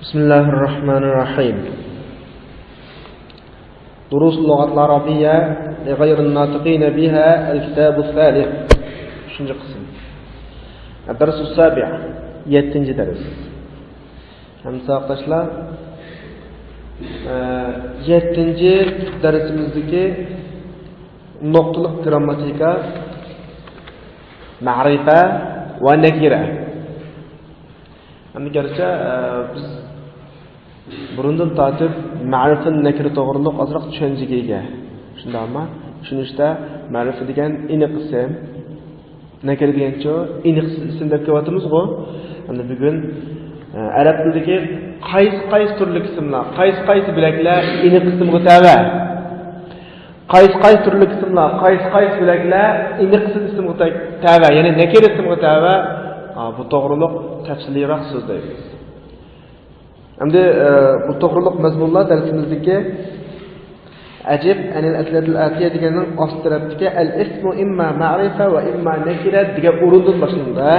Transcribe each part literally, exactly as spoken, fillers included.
بسم الله الرحمن الرحيم. دروس اللغة العربية لغير الناطقين بها، الكتاب الثالث. ئۈچىنچى قىسىم. الدرس السابع، يەتتىنچى دەرس. ھەمدە ساۋاقداشلار، ئە، يەتتىنچى دەرسىمىزدىكى نۇقتىلىق گرامماتىكا، مەرىپە ۋە نەكىرە. ئەمدى گەرچە، ئە، بىز بۇرۇندىن تارتىپ مەرىپە، نەكىرە توغرۇلۇق ئازراق چۈشەنچىگە ئىگە. شۇنداقمۇ؟ چۈشىنىشتە مەرىپە دېگەن ئېنىق ئىسىم، نەكىرە دېگەنچۇ ئېنىقسىز ئىسىم دەپ كېلىۋاتىمىزغۇ. ئەمدى بۈگۈن، ئە، ئەرەب تىلىدىكى قايسى قايسى تۈرلۈك ئىسىملار، قايسى قايسى بۆلەكلەر ئېنىق ئىسىمغا تەۋە؟ قايسى قايسى تۈرلۈك ئىسىملار، قايسى قايسى بۆلەكلەر ئېنىقسىز ئىسىمغا تە-، تەۋە، يەنى نەكىرە ئىسىمغا تەۋە؟ ئا، بۇ توغرۇلۇق تەپسىلىيراق سۆزلەيمىز. ئەمدى، ئە، بۇ توغرۇلۇق مەزمۇنلار دەرسىمىزدىكى «ئەجىب ئەنىل ئەسئىلەتىل ئاتىيە» دېگەننىڭ ئاستى تەرەپتىكى «ئەل ئىسمۇ ئىمما مەرىپە ۋە ئىمما نەكىرە» دېگەن ئورۇندىن باشلىنىدۇ.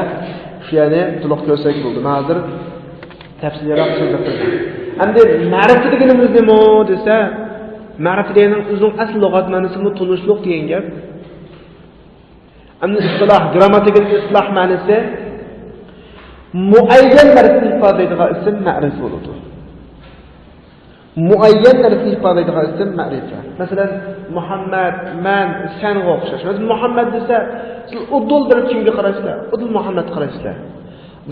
شۇ يەرنى تولۇق كۆرسەك بولدى. مەن ھازىر تەپسىلىيراق سۆزلەپ بېرىمەن. ئەمدى مەرىپە دېگىنىمىز نېمە دېسە، مەرىپە دېگەننىڭ ئۆزىنىڭ ئەسلى لۇغەت مەنىسىمۇ تونۇشلۇق دېگەن گەپ. ئەمدى ئىستىلاھ، گرامماتىكىدىكى ئىستىلاھ مەنىسى مۇئەييەن نەرسىنى ئىپادىلەيدىغان ئىسىم مەرىپە بولىدۇ. مۇئەييەن نەرسىنى ئىپادىلەيدىغان ئىسىم مەرىپە. مەسىلەن، مۇھەممەد، مەن، سەنغا ئوخشاش. مەسىلەن، مۇھەممەد دېسە، سىز ئۇدۇل بىر كىمگە قارايسىلەر؟ ئۇدۇل مۇھەممەدكە قارايسىلەر.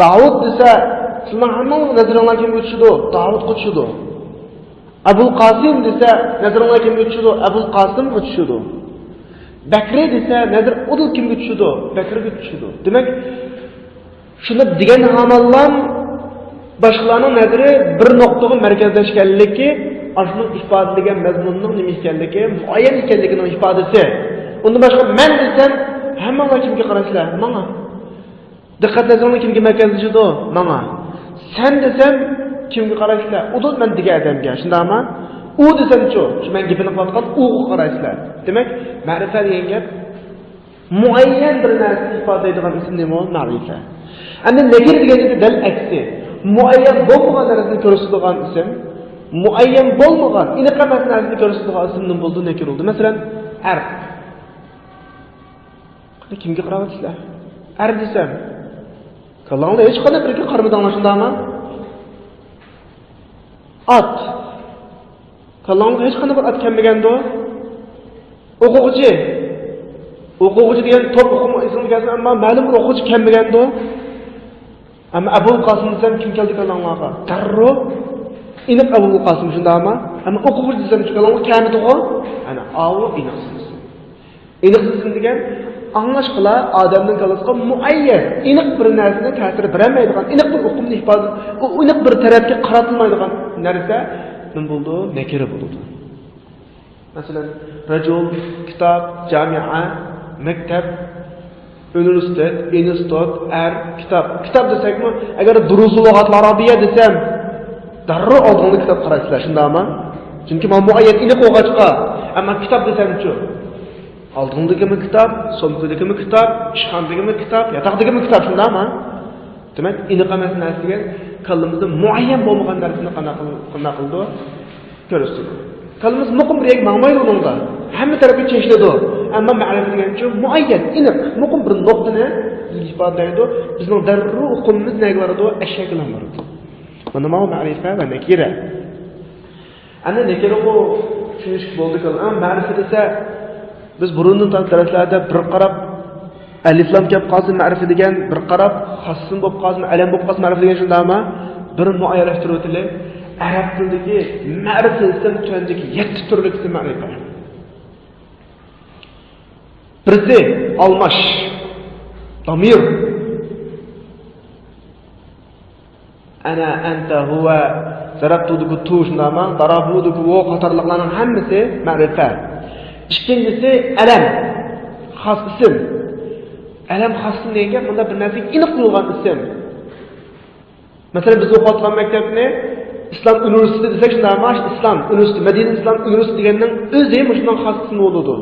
داۋۇت دېسە، سىزنىڭ ھەممىڭىز نەزىرىڭلار كىمگە چۈشىدۇ؟ داۋۇتقا چۈشىدۇ. ئەبۇل قاسىم دېسە، نەزىرىڭلار كىمگە چۈشىدۇ؟ ئەبۇل قاسىمغا چۈشىدۇ. بەكرى دېسە، نەزىر ئۇدۇل كىمگە چۈشىدۇ؟ بەكرىگە چۈشىدۇ. دېمەك، شۇنداق دېگەن ھامانلام باشقىلارنىڭ نەزىرى بىر نۇقتىغا مەركەزلەشكەنلىكى، ئاشۇنىڭ ئىپادىلىگەن مەزمۇنىنىڭ نېمە ئىكەنلىكى، مۇئەييەن ئىكەنلىكىنىڭ ئىپادىسى. ئۇندىن باشقا مەن دېسەم، ھەممىڭلار كىمگە قارايسىلەر؟ ماڭا. دىققەت نەزىرىڭلار كىمگە مەركەزلىشىدۇ؟ ماڭا. سەن دېسەم، كىمگە قارايسىلەر؟ ئۇدۇل مەن دېگەن ئادەمگە، شۇنداقمۇ؟ ئۇ دېسەمچۇ؟ شۇ مەن گېپىنى قىلىۋاتقان ئۇغا قارايسىلەر. دېمەك، مەرىپە دېگەن گەپ مۇئەييەن بىر نەرسىنى ئىپادىلەيدىغان ئىسىم نېمە؟ مەرىپە. ئەمدى نەكىرە دېگەن گەپ دەل ئەكسى. مۇئەييەن بولمىغان نەرسىنى كۆرسىتىدىغان ئىسىم، مۇئەييەن بولمىغان، ئېنىق ئەمەس نەرسىنى كۆرسىتىدىغان ئىسىم نېمە بولىدۇ؟ نەكىرە بولىدۇ. مەسىلەن، ئەر. قېنى، كىمگە قاراۋاتىسىلەر؟ ئەر دېسەم، كاللاڭلار ھېچقانداق بىرىگە قارىمىدىڭلار، شۇنداقمۇ؟ ئات. كاللاڭلارغا ھېچقانداق بىر ئات كەلمىگەندۇ؟ ئوقۇغۇچى. ئوقۇغۇچى دېگەن توپ ئوقۇما ئېسىڭىزگە كەلسۇن، ئەمما مەلۇم بىر ئوقۇغۇچى كەلمىگەندۇ؟ ئەمما ئەبۇل قاسىم دېسەم، كىم كەلدى كاللاڭلارغا؟ دەررۇ ئېنىق ئەبۇل قاسىم، شۇنداقمۇ؟ ئەمما ئوقۇغۇچى دېسەم، كاللاڭلارغا كەلمىدىغۇ؟ ئەنە ئاۋۇ ئېنىقسىز. ئېنىقسىز دېگەن، ئاڭلاشقىلا ئادەمنىڭ كاللىسىغا مۇئەييەن، ئېنىق بىر نەرسىنىڭ تەسىر بېرەلمەيدىغان، ئېنىق بىر ئۇقۇمنى ئىپادە، ئۇ ئېنىق بىر تەرەپكە قاراتىلمايدىغان نەرسە نېمە بولىدۇ؟ نەكىرە بولىدۇ. مەسىلەن، رەجۇل، كىتاب، جامىئە، مەكتەپ، ئۇنىۋېرسىتېت، ئىنستىتۇت، ئەر، كىتاب. كىتاب دېسەكمۇ، ئەگەر دۇرۇسۇل لۇغەتىل ئەرەبىيە دېسەم، دەررۇ ئالدىڭدا كىتاب قارايسىلەر، شۇنداقمۇ؟ چۈنكى مانا مۇئەييەن ئېنىق بولغاچقا. ئەمما كىتاب دېسەمچۇ؟ ئالدىڭدىكىمۇ كىتاب، سومكىدىكىمۇ كىتاب، ئىشخانىدىكىمۇ كىتاب، ياتاقتىكىمۇ كىتاب، شۇنداقمۇ؟ دېمەك، ئېنىق ئەمەس نەرسە دېگەن كاللىمىزدا مۇئەييەن بولمىغان نەرسىنى قانداق قىل-، قانداق قىلىدۇ؟ كۆرسىتىدۇ. كاللىمىز مۇقىم بىر يەرگە ماڭمايدۇ ئۇنىڭدا. ھەممە تەرەپكە چېچىلىدۇ. ئەمما مەرىپە دېگەنچۇ مۇئەييەن، ئېنىق، مۇقىم بىر نۇقتىنى بىزگە ئىپادىلەيدۇ. بىزنىڭ دەررۇ ئۇقۇمىمىز نەگە بارىدۇ؟ ئەشياگىلا بارىدۇ. مانا ماۋۇ مەرىپە ۋە نەكىرە. ئەنە نەكىرىغۇ چۈشىنىشكە بولىدىكەن. ئەمما مەرىپە دېسە، بىز بۇرۇندىن تارتىپ دەرسلەردە بىر قاراپ، ئەلىفلام كەپ قالسا مەرىپە دېگەن، بىر قاراپ خاسسىم بولۇپ قالسا، ئەلەم بولۇپ قالسا مەرىپە دېگەن، شۇنداقمۇ؟ بىر مۇئەييەنلەشتۈرۈۋېتىلى. ئەرەب تىلىدىكى مەرىپە دېسەم، تۆۋەندىكى يەتتە تۈرلۈك ئىسىم مەرىپە. بىرسى ئالماش، دامىر. ئەنە، ئەنتە، ھۇۋە، زەرەبتۇدىكى تۇ، شۇنداقمۇ؟ دارابۇدىكى ۋو قاتارلىقلارنىڭ ھەممىسى مەرىپە. ئىككىنچىسى ئەلەم، خاس ئىسىم. ئەلەم، خاس ئىسىم دېگەن گەپ، مۇنداق بىر نەرسىگە ئېنىق قويۇلغان ئىسىم. مەسىلەن، بىز ئوقۇۋاتقان مەكتەپنى ئىسلام ئۇنىۋېرسىتېتى دېسەك، شۇنداقمۇ؟ ئىسلام ئۇنىۋېرسىتېتى، مەدىنە ئىسلام ئۇنىۋېرسىتېتى دېگەننىڭ ئۆزى مۇشۇنىڭ خاس ئىسمى بولىدۇ.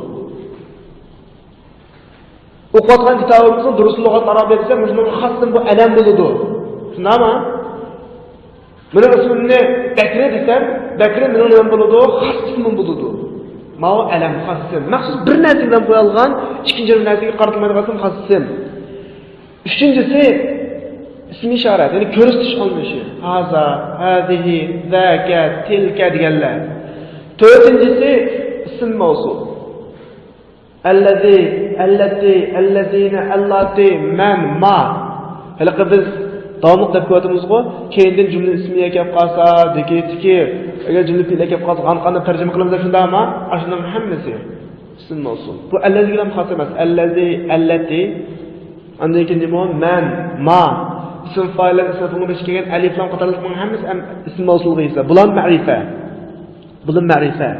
ئوقۇۋاتقان كىتابىمىزنىڭ دۇرۇسۇل لۇغەتىل ئەرەبىيە دېسە، مۇشۇنىڭ خاس ئىسمى بۇ ئەلەم بولىدۇ. شۇنداقمۇ؟ مېنىڭ ئىسمىمنى بەكرى دېسەم، بەكرى مېنىڭ نېمەم بولىدۇ؟ خاس ئىسمىم بولىدۇ. ماۋۇ ئەلەم، خاس ئىسىم. مەخسۇس بىر نەرسىگە نام قويالغان، ئىككىنچى بىر نەرسىگە قارىتىلمايدىغان ئىسىم، خاس ئىسىم. ئۈچىنچىسى، ئىسمى ئىشارەت، يەنى كۆرسىتىش ئالمىشى. ھازا، ھازىھى، زاكە، تىلكە دېگەنلەر. تۆتىنچىسى، ئىسىم مەۋسۇل. ئەللەزى، ئەللەتى، ئەللەزىنە، ئەللاتى، مەن، ما. ھېلىقى بىز داۋاملىق دەپ كېلىۋاتىمىزغۇ، كەينىدىن جۈملە ئىسمىيە كەپ قالسا، دېكىتىكى، ئەگەر جۈملە پېئىلىيە كەپ قالسا، غانقاندا تەرجىمە قىلىمىز شۇنداقمۇ؟ ئاشۇنىڭ ھەممىسى ئىسىم مەۋسۇل. بۇ ئەللەزىگىلا خاس ئەمەس. ئەللەزى، ئەللەتى، ئاندىن كېيىن نېمە؟ مەن، ما. ئىسىم فائىللار، ئىسىم مەپئۇلنىڭ بېشىغا كەلگەن ئەلىپ، لام قاتارلىقنىڭ ھەممىسى ئەم-، ئىسىم مەۋسۇلغا ھېساب. بۇلار مەرىپە. بۇلار مەرىپە.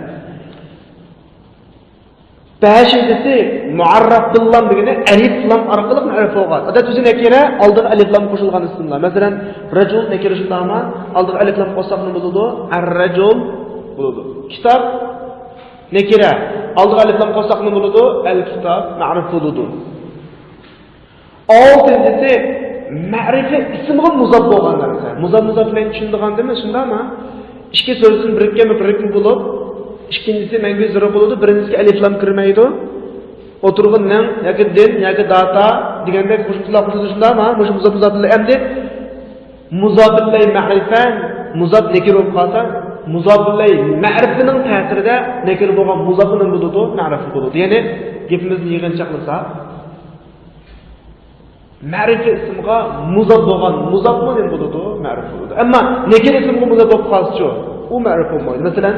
بەشىنچىسى، مۇئەررەف بىللام دېگىنى ئەلىف لام ئارقىلىق مەرىپە بولغان. ئادەتتە ئۆزى نەكىرە، ئالدىغا ئەلىف لام قوشۇلغان ئىسىملار. مەسىلەن، رەجۇل نەكىرە شۇنداقمۇ؟ ئالدىغا ئەلىف لام قوشساق نېمە بولىدۇ؟ ئەررەجۇل بولىدۇ. كىتاب نەكىرە، ئالدىغا ئەلىف لام قوشساق نېمە بولىدۇ؟ ئەلكىتاب مەرىپە بولىدۇ. ئالتىنچىسى، مەرىپە ئىسىمغا مۇزاپ بولغان نەرسە. مۇزاپ، مۇزاپ بىلەن چۈشىنىدىغان دېمە، شۇنداقمۇ؟ ئىككى سۆزدىن بىرىككەنمۇ، بىرىكمە بولۇپ، ئىككىنچىسى مەڭگۈ زىرو بولىدۇ، بىرىنچىسىگە ئەلىف لام كىرمەيدۇ. ئوتتۇرىغا نەڭ ياكى دىن ياكى داتا دېگەندەك قوشۇمچىلار قوشۇلىدۇ، شۇنداقمۇ؟ مۇشۇ مۇزاپ، مۇزاپ بىلەن ئەمدى مۇزاپ بىلەي مەرىپە، مۇزاپ نەكىر بولۇپ قالسا، مۇزاپ بىلەي مەرىپىنىڭ تەسىرىدە نەكىر بولغان مۇزاپمۇ نېمە بولىدۇ؟ مەرىپە بولىدۇ. يەنى گېپىمىزنى يىغىنچاقلىساق، مەرىپە ئىسىمغا مۇزاپ بولغان مۇزاپمۇ نېمە بولىدۇ؟ مەرىپە بولىدۇ. ئەمما نەكىر ئىسىمغا مۇزاپ بولۇپ قالسىچۇ؟ ئۇ مەرىپە بولمايدۇ. مەسىلەن،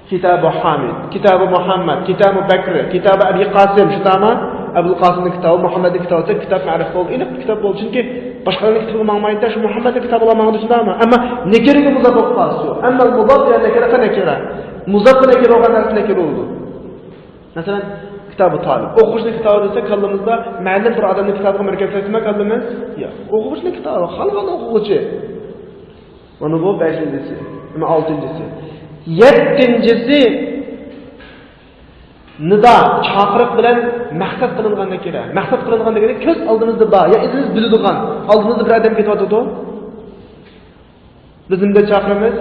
كىتابۇ ھامىد، كىتابۇ مۇھەممەد، كىتابۇ بەكرى، كىتابۇ ئەبى قاسىم، شۇنداقمۇ؟ ئەبۇل قاسىمنىڭ كىتابى، مۇھەممەدنىڭ كىتابى دېسەك، كىتاب مەرىپە بولدى. ئېنىق كىتاب بولدى. چۈنكى باشقىلارنىڭ كىتابىغا ماڭمايدۇ، شۇ مۇھەممەدنىڭ كىتابىغا ماڭىدۇ، شۇنداقمۇ؟ ئەمما نەكىرىگە مۇزاپ بولۇپ قالسىچۇ؟ ئەمما مۇزاپ يا نەكىرە، نەكىرە. مۇزاپقا نەكىرە بولغان نەرسە نەكىرە بولىدۇ. مەسىلەن، كىتابى تالىب. ئوقۇغۇچىنىڭ كىتابى دېسە، كاللىمىزدا مەلۇم بىر ئادەمنىڭ كىتابىغا مەركەزلەشتىمۇ كاللىمىز؟ ياق. ئوقۇغۇچىنىڭ كىتابى، خالىغان ئوقۇغۇچى. مانا بۇ بەشىنچىسى. نېمە، ئالتىنچىسى. يەتتىنچىسى، نىدا، چاقىرىق بىلەن مەقسەت قىلىنغان نەكىرە. مەقسەت قىلىنغان دېگىنى كۆز ئالدىمىزدا بار، يا ئۆزىمىز بىلىدىغان، ئالدىمىزدا بىر ئادەم كېتىۋاتىدۇ. بىز نېمە دەپ چاقىرىمىز؟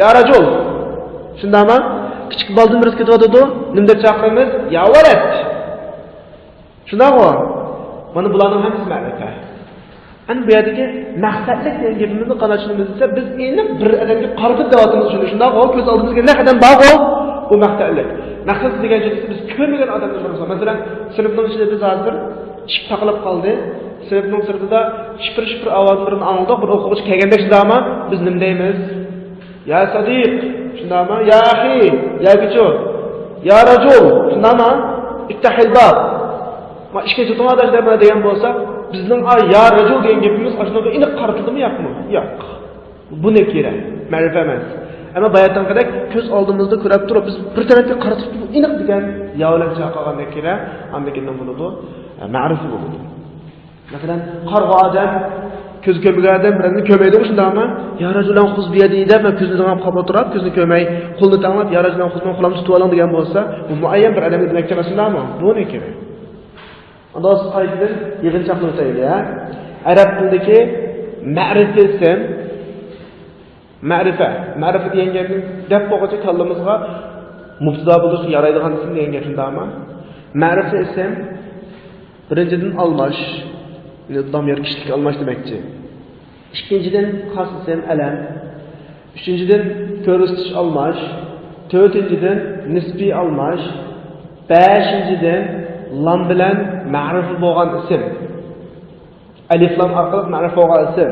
يا راجۇل. شۇنداقمۇ؟ كىچىك بالىدىن بىرسى كېتىۋاتىدۇ. نېمە دەپ چاقىرىمىز؟ يا ۋەلەد. شۇنداقمۇ؟ مانا بۇلارنىڭ ھەممىسى مەرىپە. ئەنە بۇ يەردىكى مەقسەتلىك دېگەن گېپىمىزنى قانداق چۈشىنىمىز دېسە، بىز ئېنىق بىر ئادەمگە قارىتىپ دەۋاتىمىز شۇنى. شۇنداقمۇ؟ كۆز ئالدىمىزغا نەق ئادەم بارغۇ، بۇ مەقسەتلىك. مەقسەتلىك دېگەن سۆز بىز كۆرمىگەن ئادەمنى بىر مىسال. مەسىلەن، سىنىپنىڭ ئىچىدە بىز ھازىر ئىشىك تاقىلىپ قالدى. سىنىپنىڭ سىرتىدا شىپىر-شىپىر ئاۋازلىرىنى ئاڭلىدۇق. بىر ئوقۇغۇچى كەلگەندەك شۇنداقمۇ؟ بىز نېمە دەيمىز؟ يا سادىق، شۇنداقمۇ؟ يا ئەخى، ياكىچۇ؟ يا راجۇل، شۇنداقمۇ؟ ئىپتەھىل باب. ما ئىشىكنى تۇتۇڭ ئاداش دەپ دېگەن بولسا، بىزنىڭ ئا يا راجۇل دېگەن گېپىمىز ئاشۇنىڭغا ئېنىق قارىتىلدىمۇ ياقمۇ؟ ياق. بۇ نەكىرە، مەرىپە ئەمەس. ئەمما باياتىنقىدەك كۆز ئالدىمىزدا كۆرۈپ تۇرۇپ، بىز بىر تەرەپكە قارىتىپ تۇرۇپ، ئېنىق دېگەن يا بىلەن چاقىرغان نەكىرە، ئاندىن كېيىن نېمە بولىدۇ؟ ئە، مەرىپە بولىدۇ. مەسىلەن، قارىغۇ ئادەم، كۆزى كۆرمىگەن ئادەم بىرەرنى كۆرمەيدىغۇ، شۇنداقمۇ؟ يا راجۇلان خۇز بىيەدىھى دەپ، مەن كۆزىنى تېڭىپ قاپلا تۇرۇپ، كۆزىنى كۆرمەي، قولىنى تەڭلەپ، يا راجۇلان خۇز، مېنىڭ قولۇمنى تۇتۇۋالىڭ دېگەن بولسا، بۇ مۇئەييەن بىر ئادەمگە دېمەكچى ئەمەس، شۇنداقمۇ؟ بۇ نەكىرە. ئاندىن قايتىدىن يىغىنچاقلاپ ئۆتەيلى، ھە؟ ئەرەب تىلىدىكى مەرىپە ئىسىم، مەرىپە، مەرىپە دېگەن گەپنى دەپ بولغۇچە كاللىمىزغا مۇپتىدا بولۇشقا يارايدىغان ئىسىم دېگەن گەپنى دەيمەن. مەرىپە ئىسىم، بىرىنچىدىن، ئالماش، يەنى دام يەر كىشىلىك ئالماش دېمەكچى. ئىككىنچىدىن، خاس ئىسىم، ئەلەم. ئۈچىنچىدىن، كۆرسىتىش ئالماش. تۆتىنچىدىن، نىسپىي ئالماش. بەشىنچىدىن، لام بىلەن مەرىپە بولغان ئىسىم. ئەلىف لام ئارقىلىق مەرىپە بولغان ئىسىم.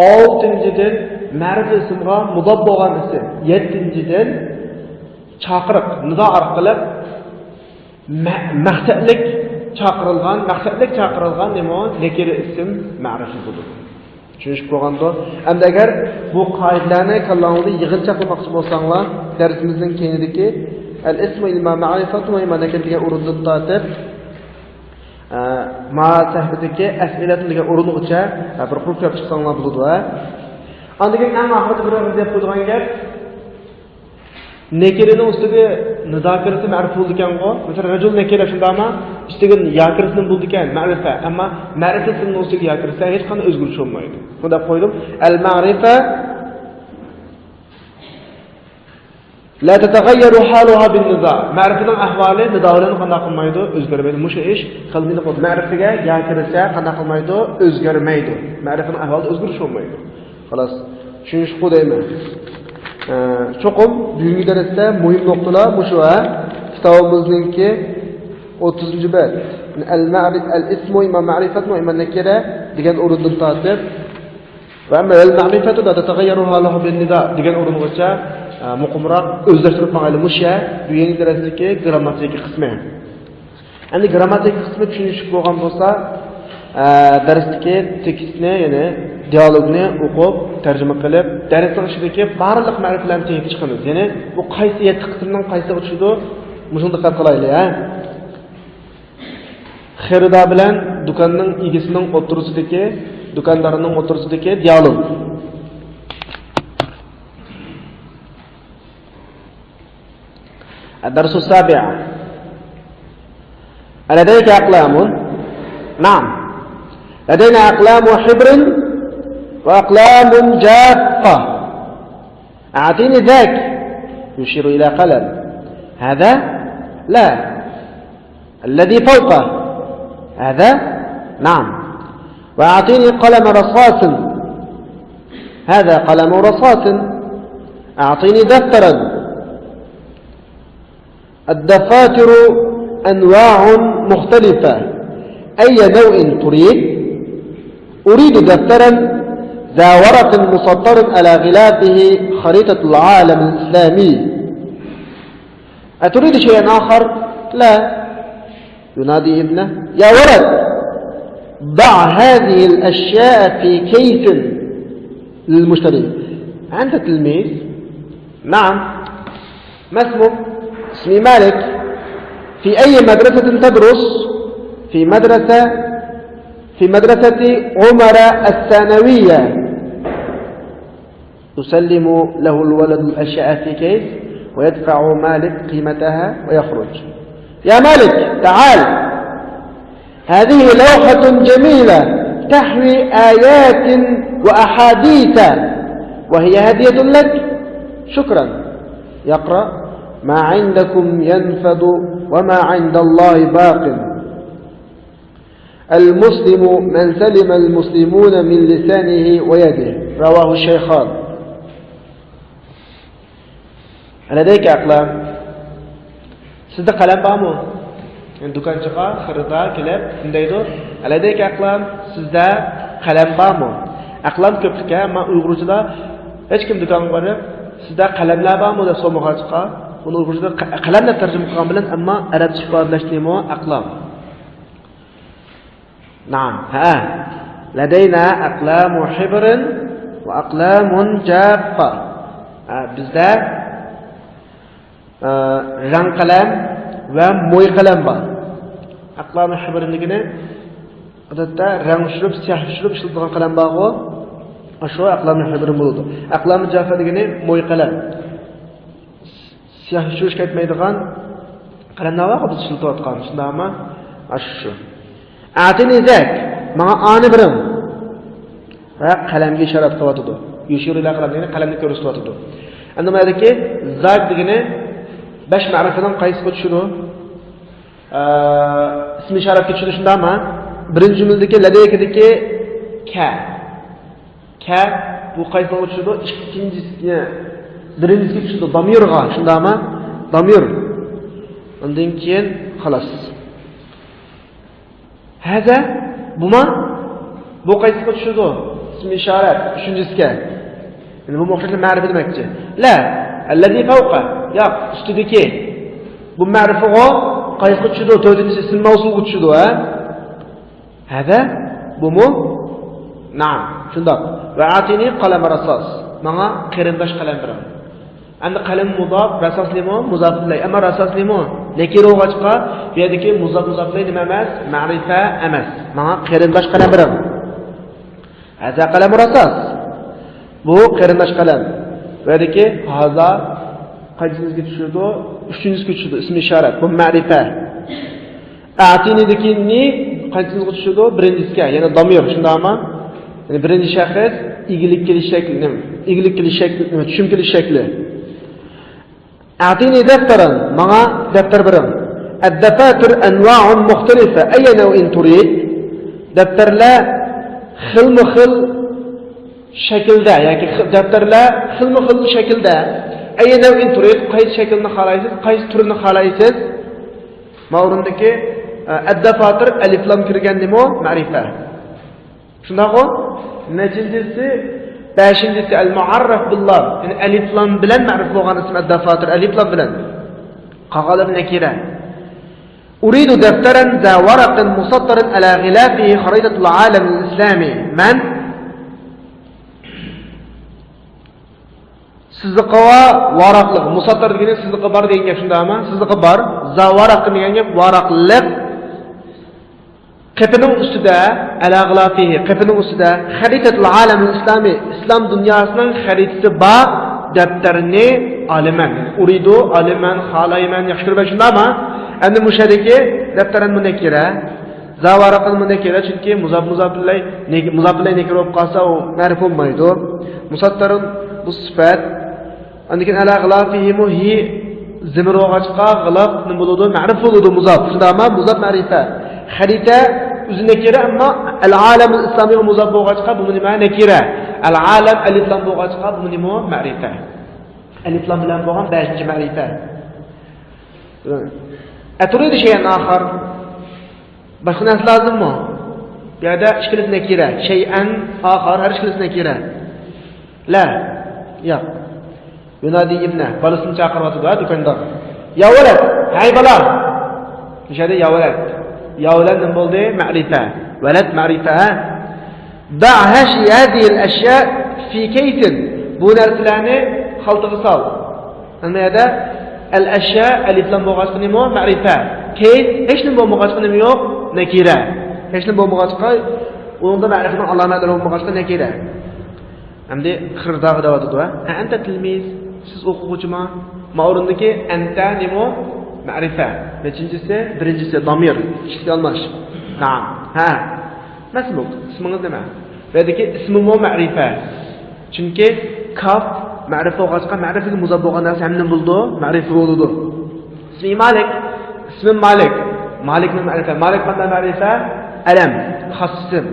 ئالتىنچىدىن، مەرىپە ئىسىمغا مۇداپ بولغان ئىسىم. يەتتىنچىدىن، چاقىرىق، نىدا ئارقىلىق مە-، مەقسەتلىك چاقىرىلغان، مەقسەتلىك چاقىرىلغان نېمە ئۇ؟ نەكىرە ئىسىم مەرىپە بولىدۇ. چۈشىنىشىپ بولغاندۇ؟ ئەمدى ئەگەر بۇ قائىدىلەرنى كاللاڭلاردا يىغىنچاقلىماقچى بولساڭلار، دەرسىمىزنىڭ كەينىدىكى ئەل ئىسمۇ ئىمما مەرىپەتۇن ۋە ئىمما نەكىرە دېگەن ئورۇندىن تارتىپ، ئە، ما سەھىپىدىكى ئەسئىلەتۇن دېگەن ئورۇنغىچە، ئە، بىر قۇر كۆرۈپ چىقساڭلار بولىدۇ، ھە. ئاندىن كېيىن ئەڭ ئاخىرىدا بىر دەپ قويىدىغان گەپ، نەكىرىنىڭ ئۈستىگە نىدا كىرسە مەرىپە بولىدىكەنغۇ. مەسىلەن، رەجۇل نەكىرە شۇنداقمۇ؟ ئۈستىگە يا كىرسىمۇ بولىدىكەن، مەرىپە. ئەمما مەرىپە ئىسىمنىڭ ئۈستىگە يا كىرسە ھېچقانداق ئۆزگىرىش بولمايدۇ. شۇنداق قويدۇم. ئەل مەرىپە لا تتغير حالها بالندا. مەرىپىنىڭ ئەھۋالى نىدا بىلەن قانداق قىلمايدۇ؟ ئۆزگەرمەيدۇ. مۇشۇ ئىش خىلمىنى قويۇپ مەرىپىگە يا كىرسە قانداق قىلمايدۇ؟ ئۆزگەرمەيدۇ. مەرىپىنىڭ ئەھۋالىدا ئۆزگىرىش بولمايدۇ. خالاس. چۈشىنىشلىكقۇ دەيمەن. ئە، چوقۇم بۈگۈنكى دەرستە مۇھىم نۇقتىلار مۇشۇ، ھە؟ كىتابىمىزنىڭكى ئوتتۇزىنچى بەت. ئەل مەرىپ، ئەل ئىسمۇ ئىمما مەرىپەتمۇ ئىمما نەكىرە دېگەن ئورۇندىن تارتىپ، ۋە ئەمما ئەل مەرىپەتۇ لا تەتەغەييەرۇ ھالۇھۇ بىن نىدا دېگەن ئورۇنغىچە، ئە، مۇقىمراق ئۆزلەشتۈرۈپ ماڭايلى. مۇشۇ بۈگۈنكى دەرستىكى گىرامماتىكا قىسمى. ئەمدى گىرامماتىكا قىسمى چۈشىنىشلىك بولغان بولسا، ئە، دەرستىكى تېكىستنى، يەنى دىئالوگنى ئوقۇپ، تەرجىمە قىلىپ، دەرسنىڭ ئىچىدىكى بارلىق مەرىپىلەرنى تېپىپ چىقىمىز. يەنى بۇ قايسى يەتتە قىسىمنىڭ قايسىغا چۈشىدۇ؟ مۇشۇنى دىققەت قىلايلى، ھە. خېرىدار بىلەن دۇكاننىڭ ئىگىسىنىڭ ئوتتۇرىسىدىكى، دۇكاندارنىڭ ئوتتۇرىسىدىكى دىئالوگ. الدرس السابع. ألديك أقلام؟ نعم. لدينا أقلام حبر وأقلام جافة. أعطيني ذاك. يشير إلى قلم. هذا؟ لا. الذي فوقه. هذا؟ نعم. وأعطيني قلم رصاص. هذا قلم رصاص. أعطيني دفترا. الدفاتر أنواع مختلفة. أي نوع تريد؟ أريد دفترا ذا ورق مسطر على غلافه خريطة العالم الإسلامي. أتريد شيئا آخر؟ لا. ينادي ابنه: يا ولد، ضع هذه الأشياء في كيس للمشتري. أنت تلميذ؟ نعم. ما اسمك؟ اسمي مالك. في أي مدرسة تدرس؟ في مدرسة، في مدرسة عمر الثانوية. يسلم له الولد الأشياء في كيس ويدفع مالك قيمتها ويخرج. يا مالك، تعال. هذه لوحة جميلة تحوي آيات وأحاديث، وهي هدية لك. شكرا. يقرأ: ما عندكم ينفد وما عند الله باق. المسلم من سلم المسلمون من لسانه ويده. رواه الشيخان. لديك أقلام؟ سىزدە قەلەم بارمۇ؟ يەنى دۇكانچىغا خېرىدار كېلىپ شۇنداق دەيدۇ: لديك أقلام؟ سىزدە قەلەم بارمۇ؟ ئەقلام كۆپلۈككەن، ئەمما ئۇيغۇرچىدا ھېچكىم دۇكانغا بېرىپ، سىزدە قەلەملەر بارمۇ دەپ سورىمىغاچقا، بۇنى ئۇيغۇرچىدا قە-، قەلەم دەپ تەرجىمە قىلغان بىلەن، ئەمما ئەرەبچە ئىپادىلەشنىمۇ ئەقلام. نعم، ھە. لدينا أقلام حبر وأقلام جافة. ھە، بىزدە، ئە، رەڭ قەلەم ۋە موي قەلەم بار. ئەقلام حبر دېگىنى، ئادەتتە رەڭ چۈشۈرۈپ، سىياھ چۈشۈرۈپ ئىشلىتىدىغان قەلەم بارغۇ، ئاشۇ ئەقلام حبر بولىدۇ. ئەقلام جافە دېگىنى موي قەلەم. سىياھ چۈشۈرۈش كەتمەيدىغان قەلەملەر بارغۇ بىز ئىشلىتىۋاتقان، شۇنداقمۇ؟ ئاشۇ. أعطني ذاك، ماڭا ئانى بېرىڭ. ۋە قەلەمگە ئىشارەت قىلىۋاتىدۇ. يشير إلى قلم دېگىنى قەلەمنى كۆرسىتىۋاتىدۇ. ئەمدى بۇ يەردىكى ذاك دېگىنى بەش مەرىپىنىڭ قايسىغا چۈشىدۇ؟ ئە، ئىسمى ئىشارەتكە چۈشىدۇ، شۇنداقمۇ؟ بىرىنچى جۈملىدىكى لديكدىكى كە. كە، بۇ قايسىغا چۈشىدۇ؟ ئىككىنچىسى، بىرىنچىسىگە چۈشىدۇ، دامىرغا، شۇنداقمۇ؟ دامىر. ئاندىن كېيىن خالاس. ھازا، بۇما؟ بۇ قايسىغا چۈشىدۇ؟ ئىسمى ئىشارەت، ئۈچىنچىسىگە. يەنى بۇمۇ ئوخشاش مەرىپە دېمەكچى. لا، الذي فوقه. ياق، ئۈستىدىكى. بۇ مەرىپىغۇ قايسىغا چۈشىدۇ؟ تۆتىنچىسى ئىسم مەۋسۇلغا چۈشىدۇ، ھە؟ ھازا، بۇمۇ؟ نعم، شۇنداق. وأعطني قلم رصاص. ماڭا قېرىنداش قەلەم بېرىڭ. ئەمدى قەلەم مۇزاپ، رەساس نېمە؟ مۇزاپ ئىلەي. ئەمما رەساس نېمە؟ نەكىرە بولغاچقا، بۇ يەردىكى مۇزاپ، مۇزاپ ئىلەي نېمە ئەمەس؟ مەرىپە ئەمەس. ماڭا قېرىنداش قەلەم بېرىڭ. ھازا قەلەم رەساس. بۇ قېرىنداش قەلەم. بۇ يەردىكى ھازا قانچىنچىسىگە چۈشىدۇ؟ ئۈچىنچىسىگە چۈشىدۇ. ئىسمى ئىشارەت. بۇ مەرىپە. ئەتىنىدىكى نى قانچىنچىغا چۈشىدۇ؟ بىرىنچىسىگە، يەنى دامىر، شۇنداقمۇ؟ يەنى بىرىنچى شەخس ئىگىلىك كېلىش شەكلى، نېمە؟ ئىگىلىك كېلىش شەكلى، نېمە؟ چۈشۈم كېلىش شەكلى. أعطني دفترا، ماڭا دەپتەر بېرىڭ. الدفاتر أنواع مختلفة، أي نوع تريد؟ دەپتەرلەر خىلمۇ خىل شەكىلدە ياكى خىل، دەپتەرلەر خىلمۇ خىل شەكىلدە. أي نوع تريد؟ قايسى شەكىلنى خالايسىز، قايسى تۈرنى خالايسىز؟ ما ئورۇندىكى، ئە، الدفاتر ئەلىف لام كىرگەن نېمە؟ مەرىپە. شۇنداقغۇ؟ نەچىنچىسى؟ بەشىنچىسى، المعرف باللام. يەنى ئەلىف لام بىلەن مەرىپە بولغان ئىسىم، الدفاتر، ئەلىف لام بىلەن. قالغانلىرى نەكىرە. أريد دفترا ذا ورق مسطر على غلافه خريطة العالم الإسلامي. مەن سىزىقى ۋاراقلىق، مۇساتتار دېگىنى سىزىقى بار دېگەن گەپ، شۇنداقمۇ؟ سىزىقى بار، ذا ۋاراق دېگەن گەپ ۋاراقلىق. قېپىنىڭ ئۈستىدە، ئەلا غىلافىھى، قېپىنىڭ ئۈستىدە خەرىتەتۇل ئالەمىل ئىسلامى، ئىسلام دۇنياسىنىڭ خەرىتىسى بار دەپتەرنى ئالىمەن. ئۇرىدۇ، ئالىمەن، خالايمەن، ياخشى كۆرىمەن، شۇنداقمۇ؟ ئەمدى مۇشۇ يەردىكى دەپتەرەن بۇ نەكىرە. ذا ۋاراقىل مۇنەككىرە، چۈنكى مۇزاپ مۇزاپ بىلەن نەك-، مۇزاپ بىلەن نەكىرە بولۇپ قالسا، ئۇ مەرىپە بولمايدۇ. مۇساتتارۇن بۇ سۈپەت. ئاندىن كېيىن ئەلا غىلافىھىمۇ ھى زىمىر بولغاچقا، غىلاپ نېمە بولىدۇ؟ مەرىپە بولىدۇ، مۇزاپ. شۇنداقمۇ؟ مۇزاپ مەرىپە. خەرىتە ئۆزى نەكىرە، ئەمما ئەل ئالەمۇل ئىسلامىغا مۇزاپ بولغاچقا، بۇمۇ نېمە؟ نەكىرە. ئەل ئالەم ئەلىف لام بولغاچقا، بۇمۇ نېمە؟ مەرىپە. ئەلىف لام بىلەن بولغان بەشىنچى مەرىپە. ئەتۇرىدۇ شەيئەن ئاخار. باشقا نەرسە لازىممۇ؟ بۇ يەردە ئىككىلىسى نەكىرە. شەيئەن ئاخار، ھەر ئىككىلىسى نەكىرە. لا. ياق. يۇنادى ئىبنە. بالىسىنى چاقىرىۋاتىدۇ، ھە، دۇكاندار. يا ۋەلەد. ھەي، بالا. مۇشۇ يەردە يا ۋەلەد. يا ۋەلەد نېمە بولدى؟ مەرىپە. ۋەلەد مەرىپە، ھە؟ دع هذه الأشياء في كيس. بۇ نەرسىلەرنى خالتىغا سال. ئەمما يەردە ئەل ئەشيا ئەلىف لام بولغاچقا نېمە؟ مەرىپە. كەيس ھېچ نېمە بولمىغاچقا نېمە يوق؟ نەكىرە. ھېچ نېمە بولمىغاچقا، ئۇنىڭدا مەرىپىنىڭ ئالامەتلىرى بولمىغاچقا نەكىرە. ئەمدى خىرداغا دەۋاتىدۇ، ھە؟ ئەنتە تىلمىز، سىز ئوقۇغۇچىما؟ ما ئورۇندىكى ئەنتە نېمە؟ مەرىپە. نەچىنچىسى؟ بىرىنچىسى، دامىر. ئىككىسى ئالماش. نائەم. ھە. مەسمۇك، ئىسمىڭىز نېمە؟ بۇ يەردىكى ئىسمىمۇ مەرىپە. چۈنكى كاف مەرىپە بولغاچقا، مەرىپىگە مۇزاپ بولغان نەرسە ھەممىنى بولىدۇ، مەرىپە بولىدۇ. ئىسمى مالىك، ئىسمىم مالىك. مالىكنىڭ مەرىپە. مالىك قانداق مەرىپە؟ ئەلەم، خاس ئىسىم.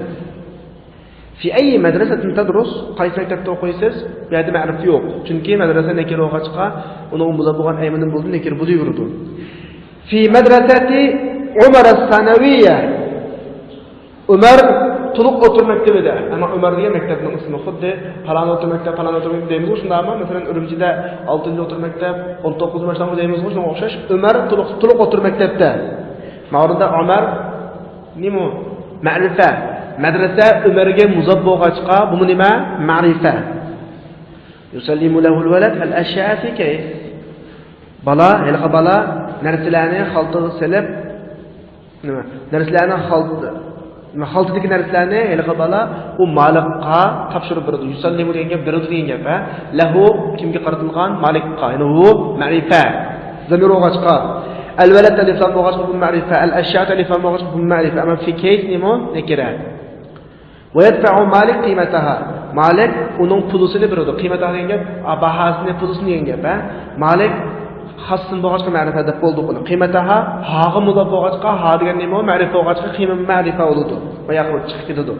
في أي مدرسة تدرس؟ قايسى مەكتەپتە ئوقۇيسىز؟ بۇ يەردە مەرىپە يوق. چۈنكى مەدرەسە نەكىرە بولغاچقا، ئۇنىڭغا مۇزاپ بولغان ئەيمىنىم بولدى، نەكىرە بولۇۋېرىدۇ. في مدرسة عمر الثانوية. ئۆمەر تولۇق ئوتتۇرا مەكتىۋىدە. ئەمما ئۆمەر دېگەن مەكتەپنىڭ ئىسمى، خۇددى پالان ئوتتۇرا مەكتەپ، پالان ئوتتۇرا مەكتەپ دەيمىزغۇ، شۇنداقمۇ؟ مەسىلەن، ئۈرۈمچىدە ئالتىنچى ئوتتۇرا مەكتەپ، ئون توققۇزىنچى باشلانغۇچ دەيمىزغۇ، شۇنىڭغا ئوخشاش. ئۆمەر تولۇق، تولۇق ئوتتۇرا مەكتەپتە. ماۋۇدا ئۆمەر نېمە؟ مەرىپە. مەدرەسە ئۆمەرگە مۇزاپ بولغاچقا، بۇمۇ نېمە؟ مەرىپە. يسلم له الولد الأشياء في كيس. بالا، ھېلىقى بالا نەرسىلەرنى خالتىغا سېلىپ، نېمە؟ نەرسىلەرنى خالت-، نېمە، خالتىدىكى نەرسىلەرنى ھېلىقى بالا ئۇ مالىكقا تاپشۇرۇپ بېرىدۇ. يسلم دېگەن گەپ بېرىدۇ دېگەن گەپ، ھە؟ له كىمگە قارىتىلغان؟ مالىكقا. يەنى ھۇ مەرىپە. زامىر بولغاچقا. ئەل ۋەلەد ئەلىف لام بولغاچقا بۇ مەرىپە. ئەل ئەشيا ئەلىف لام بولغاچقا بۇ مەرىپە. ئەمما في كيس نېمە؟ نەكىرە. ويدفع مالك قيمتها. مالىك ئۇنىڭ پۇلىسىنى بېرىدۇ. قىيمەتها دېگەن گەپ، ئا، باھاسىنى، پۇلىسىنى دېگەن گەپ، ھە؟ مالىك خاس ئىسىم بولغاچقا مەرىپە دەپ بولدۇق ئۇنى. قىيمەتها، ھاغا مۇزاپ بولغاچقا، ھا دېگەن نېمە؟ مەرىپە بولغاچقا قىيمە مەرىپە بولىدۇ. باياقى چىقىپ كېتىدۇ.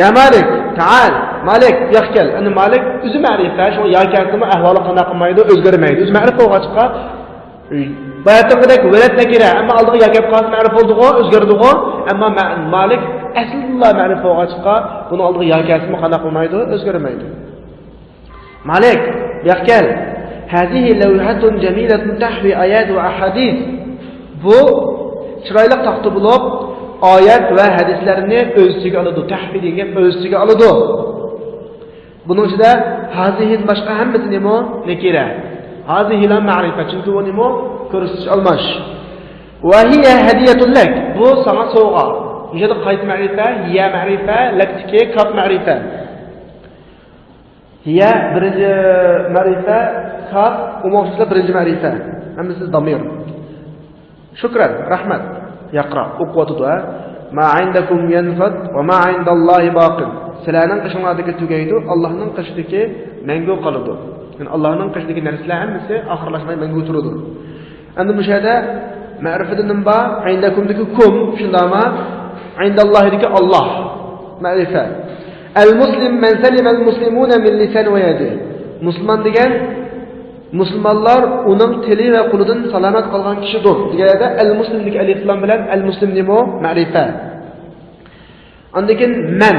يا مالك، تعال. مالك، بۇياققا كەل. ئەمدى مالك ئۆزى مەرىپە، شۇڭا يا كەلسىمۇ ئەھۋالى قانداق قىلمايدۇ؟ ئۆزگەرمەيدۇ. ئۆزى مەرىپە بولغاچقا، باياتىنقىدەك ۋەلەد نەكىرە، ئەمما ئالدىغا يا كەپ قالسا مەرىپ بولدىغۇ، ئۆزگەردىغۇ. ئەمما مە-، مالىك ئەسلىلا مەرىپ بولغاچقا، بۇنىڭ ئالدىغا يا كەلسىمۇ قانداق بولمايدۇ؟ ئۆزگەرمەيدۇ. مالىك، بۇياققا كەل. هذه لوحة جميلة تحوي آيات وأحاديث. بۇ چىرايلىق تاختا بولۇپ، ئايەت ۋە ھەدىسلەرنى ئۆز ئىچىگە ئالىدۇ. تەھۋى دېگەن گەپ ئۆز ئىچىگە ئالىدۇ. بۇنىڭ ئىچىدە ھازىھىدىن باشقا ھەممىسى نېمە؟ نەكىرە. ھازىھىلا مەرىپە، چۈنكى بۇ نېمە؟ كۆرسىتىش ئالماش. ۋە ھىيە ھەدىيەتۇن لەك، بۇ ساڭا سوۋغا. مۇشۇ يەردە قايسى مەرىپە؟ ھىيە مەرىپە، لەكتىكى كاپ مەرىپە. ھىيە بىرىنچى مەرىپە، كاپ ئومۇملاشتۇرۇشتا بىرىنچى مەرىپە. ھەممىسى دامىر. شۇكرەن، رەھمەت. ياقراق ئوقۇۋاتىدۇ، ھە؟ ما عندكم ينفد وما عند الله باق. سىلەرنىڭ قېشىڭلاردىكى تۈگەيدۇ، ئاللاھنىڭ قېشىدىكى مەڭگۈ قالىدۇ. يەنى ئاللاھنىڭ قېشىدىكى نەرسىلەر ھەممىسى ئاخىرلاشماي مەڭگۈ تۇرىدۇ. ئەمدى مۇشۇ يەردە مەرىپىدە نېمە بار؟ ئىندەكۇمدىكى كۇم، شۇنداقمۇ؟ ئىنداللاھىدىكى ئاللاھ. مەرىپە. ئەل مۇسلىم مەن سەلىمەل مۇسلىمۇنە مىن لىسان ۋە يەدى. مۇسۇلمان دېگەن، مۇسۇلمانلار ئۇنىڭ تىلى ۋە قولىدىن سالامەت قالغان كىشىدۇر دېگەن يەردە ئەل مۇسلىمدىكى ئەلىف لام بىلەن ئەل مۇسلىم نېمە؟ مەرىپە. ئاندىن كېيىن مەن.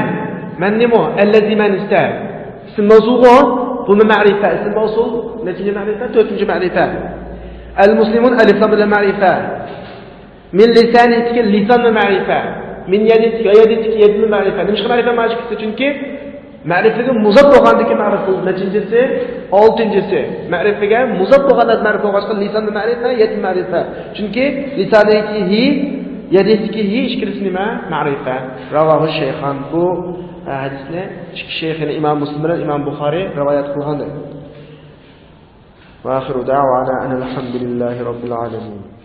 مەن نېمە؟ ئەللەزى مەن ئىستە. ئىسىم مەۋسۇلغۇ. بۇمۇ مەرىپە. ئىسىم مەۋسۇل نەچچىنچى مەرىپە؟ تۆتىنچى مەرىپە. ئەل مۇسلىمۇن ئەلىف لام بىلەن مەرىپە. مىن لىسانىدىكى لىسانمۇ مەرىپە. مىن يەدىدىكى، يەدىدىكى يەدمۇ مەرىپە. نېمىشقا مەرىپە مانا ئىككىسى؟ چۈنكى مەرىپىگە مۇزاپ بولغاندىكى مەرىپە نەچچىنچىسى؟ ئالتىنچىسى. مەرىپىگە مۇزاپ بولغان نەرسە مەرىپە بولغاچقا، لىسانمۇ مەرىپە، يەدمۇ مەرىپە. چۈنكى لىسانىدىكى ھى، يەدىدىكى ھى ئىككىلىسى نېمە؟ مەرىپە. راۋاھۇ شەيخان. بۇ، ئە، ھەدىسنى ئىككى شەيخ، يەنى ئىمام مۇسلىم بىلەن ئىمام بۇخارى رىۋايەت قىلغان. وآخر دعوانا أن الحمد لله رب العالمين.